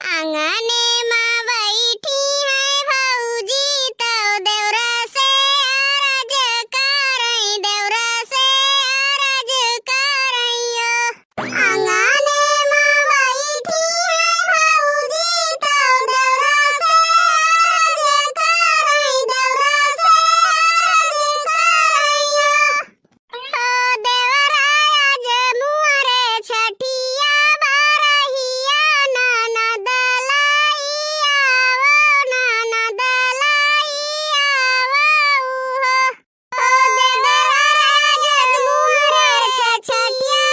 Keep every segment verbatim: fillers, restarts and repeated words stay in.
आंगने मा बैठी है भौजी, तौ देवरा से अरज करई, देवरा से अरज करई ओ। आंगने मा बैठी है भौजी, तौ देवरा से अरज करई, देवरा से अरज करई ओ। ओ देवरा आज मुअरे छठिया बरहिया, ननद लइया आवो, ननद लइया आवो हो। ओ देवरा आज मुअरे छठिया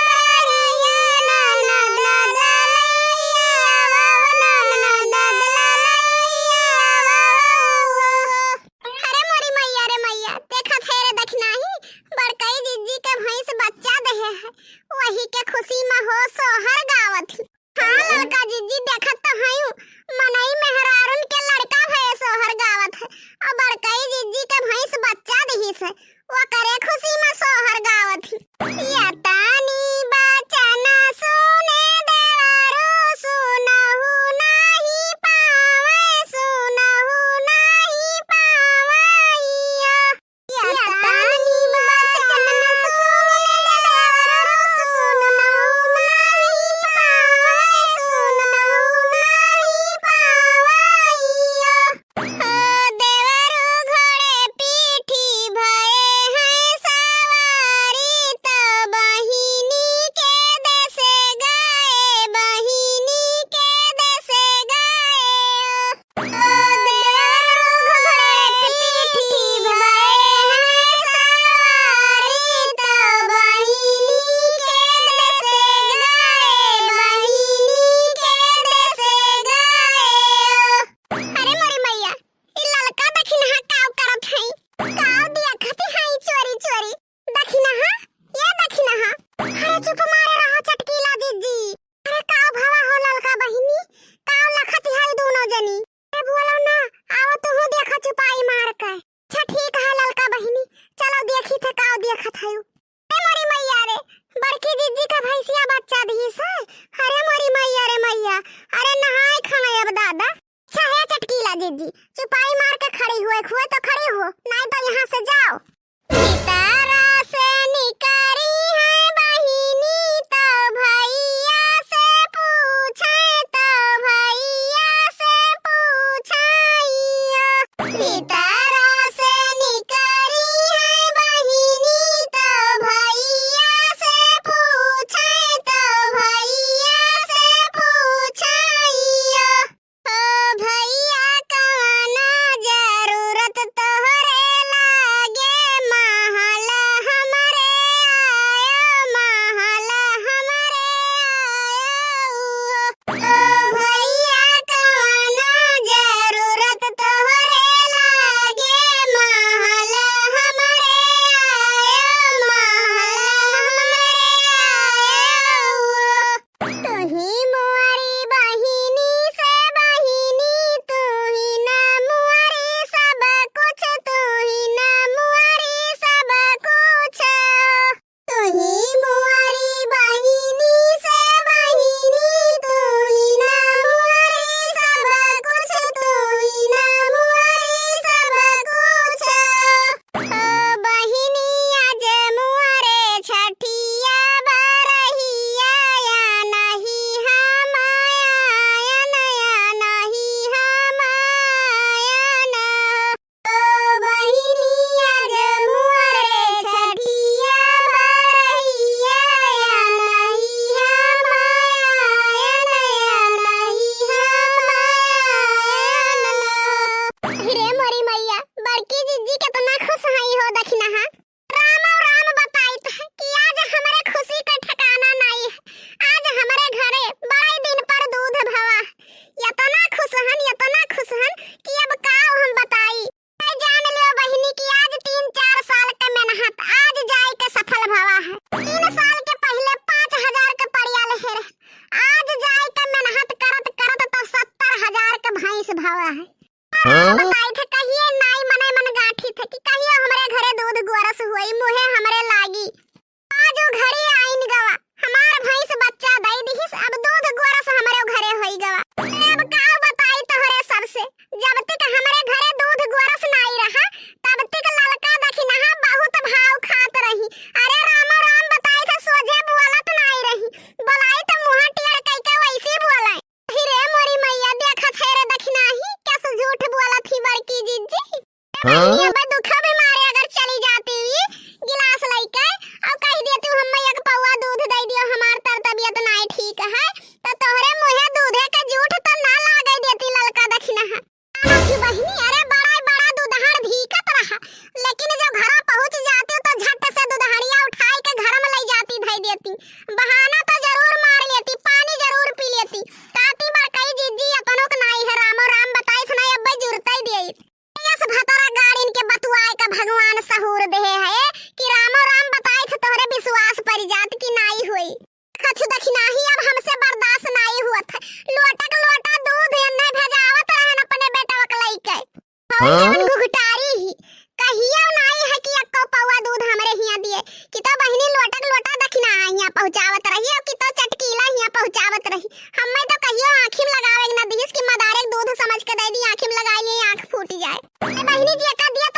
बरहिया, ननद लइया आवो, ननद लइया आवो हो। अरे मोरी मैया रे मैया, देखत है रे दखिनही, बड़कई जिज्जी के भैंस बच्चा देहे है, वही के खुशी मा हो सोहर गावत ही। हाँ ललका जिज्जी, देखत तो हयूँ, मनई मेहरारून के लड़का भये सोहर गावत है, और बड़कई जिज्जी के भैंस बच्चा दिहिस है, ओकरे खुशी मा सोहर गावत ही। यतनी बचन सुने देवरू, सुनहु नाही पावे, सुनहु नाही पावे। यतनी बचन सुने देवरू, सुनहु नाही पावे, सुनहु नाही पावे। ओ देवरू घोड़े पीठी भये हैं सवारी, तो बहिनी के देसे गए, बहिनी के देसे गए। ओ देवरू घोड़े पीठी भये हैं सवारी, तो बहिनी के देसे गए, बहिनी के देसे गए। अरे मोरी मैया, ई ललका दखिनहा काव करत हई? काव देखत हई चोरी चोरी? दखिनहा, ये दखिनहा। अरे चुप मारे रहा चटकीला जिज्जी। अरे काव भवा हो ललका बहिनी? काव लखत हई दूनो जनी? अरे बोलो ना, आओ तुहू देखा चुपाई मार के। अच्छा ठीक है ललका बहिनी, चलो देखी थे काव देखत हई। अरे मोरी मैया रे, बड़की जिज्जी का भैंसिया बच्चा दिहिस है। अरे मोरी मैया रे मैया, अरे नहाए खाना अब दादा। अच्छा हे चटकीला जिज्जी, चुपाई मार के खड़ी हुए, हुए तो खड़ी हो, नाहीं तो यहाँ से जाओ। भीतरा से निकरी है बहिनी, तो भैया से पूछे, तो भैया से पूछाइयो। भीतरा से निकरी है बहिनी, तो भैया से पूछे, तो भैया से पूछाइयो। ओ भैया कवना जरूरत तोहरे लागे, महल हमरे आयो, महल हमरे आयो। ओ भैया कवना जरूरत तोहरे लागे, महल हमरे आयो, महल हमरे आयो। तुही मोरी बहिनी से बहिनी, तुही ना मोरी सब कुछ, तुही ना मोरी सब कुछ। तुही मोरी बहिनी से बहिनी, तुही ना मोरी सब कुछ, तुही ना मोरी सब कुछ। ओ बहिनी आज मोरे छठिया बरहिया, या नहीं हम आयन, या नहीं हम आयन। ओ बहिनी आज मोरे छठिया बरहिया, या नहीं हम आयन, या नहीं हम आयन। अरे मोरी मैया, बड़की जिज्जी केतना खुश हई हो दखिनहा। राम और राम बताइत है कि आज हमरे खुशी का ठिकाना नाई है। आज हमरे घरे बड़े दिन पर दूध भवा है। यतना खुश हन, यतना खुश हन कि अब का हम बताई। ए जान लियो बहिनी कि आज तीन चार साल के मेहनत आज जाई के सफल भवा है। तीन साल के पहिले पाँच हजार के पड़िया लेहे रहे, आज जाई के मेहनत करत करत तो सत्तर हजार के भैंस भवा है। हाँ? बताई थे कहिए नाई मने मन गांठी थे कि कहियो हमरे घरे दूध गोरस हुई, मुहे हमरे लागी। आज उ घड़ी आइन गवा, हमार भैंस बच्चा दई दिहिस, अब दूध गोरस हमरे घरे होई गवा। हाँ? बहिनी, अब दुख भी मारे अगर चली जाती हुई गिलास लइके और कह देती हूँ, "हम्मे एक पौआ दूध दे दियो, हमार तर तबियत नाई ठीक है," तो तोहरे मुँहे दूधे के जूठ तो ना लागे देती ललका दखिनहा। कहा कि बहिनी, अरे बड़ा बड़ा दुधार भीकत रहा, लेकिन जो घरा पहुँच जाती तो झट से दुधारिया उठाई के घर में ले जाती, धई देती। बहाना तो जरूर मार लेती, पानी जरूर पी लेती। काती बड़कई जीजी अपनो के नाई है, रामो राम बताई सुनाई, अब्बे जुरतई देई। यस भतरा गाड़िन के बतुआए का भगवान सहूर देहे है कि रामो राम बताई थे तोहरे विश्वास परि जात कि नाई होई। कछु दखिनाही अब हमसे बर्दाश्त नाई हुअत है। लोटक लोटा दूध एन्ने भेजावत रहन अपने बेटवा के लइके। और हाँ? जवन घुघटारी ही, कहियो नाई है कि एक्को पौआ दूध हमरे हियां दिए, कि तो बहिनी लोटक लोटा दखिना हियां पहुंचावत रही, और कि तो चटकीला हियां पहुंचावत रही। हम्मे तो कहियो आँखी में लगावे के ना दिहिस कि मदारे के दूध समझ के दे दी, आँखी में लगाई लिए, आँख फूट जाए। ए बहिनी जी, एका दिए